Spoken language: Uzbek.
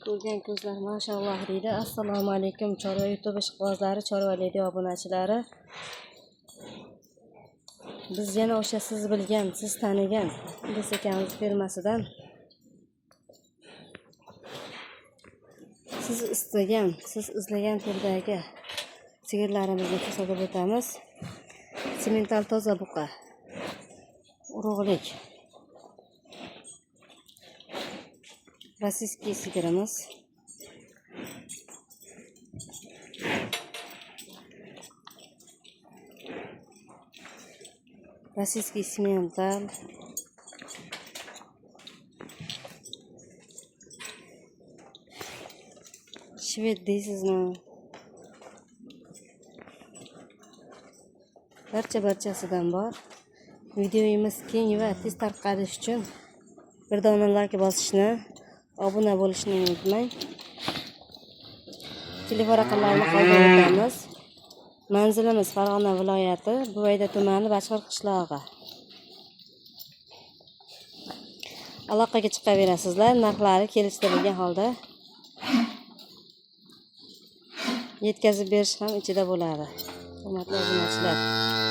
Ko'rgan ko'zlar mashalloh deydi. Assalomu alaykum chorva YouTube ishqibozlari, Chorva Ledi obunachilari. Biz yana o'sha siz bilgan, siz tanigan biz akamiz firmasidan siz istagan, siz izlagan turdagi sigirlarimizni ko'rsatib o'tamiz. Simental toza buqa. Urug'lik. Rossiyskiy sigirimiz. Российский симментал. Shved deysizmi? Barcha barchasidan bor. Videomiz keng va tez tarqalishi uchun bir dona like bosishni, obuna bo'lishni unutmang. Telefon raqamlarini qoldirib o'tamiz. Manzilimiz Farg'ona viloyati, Buvayda tumani, Bachqir qishlog'i. Aloqaga chiqaverasizlar, narxlari kelishtirilgan holda yetkazib berish ham ichida bo'ladi. Hurmatli obunachilar.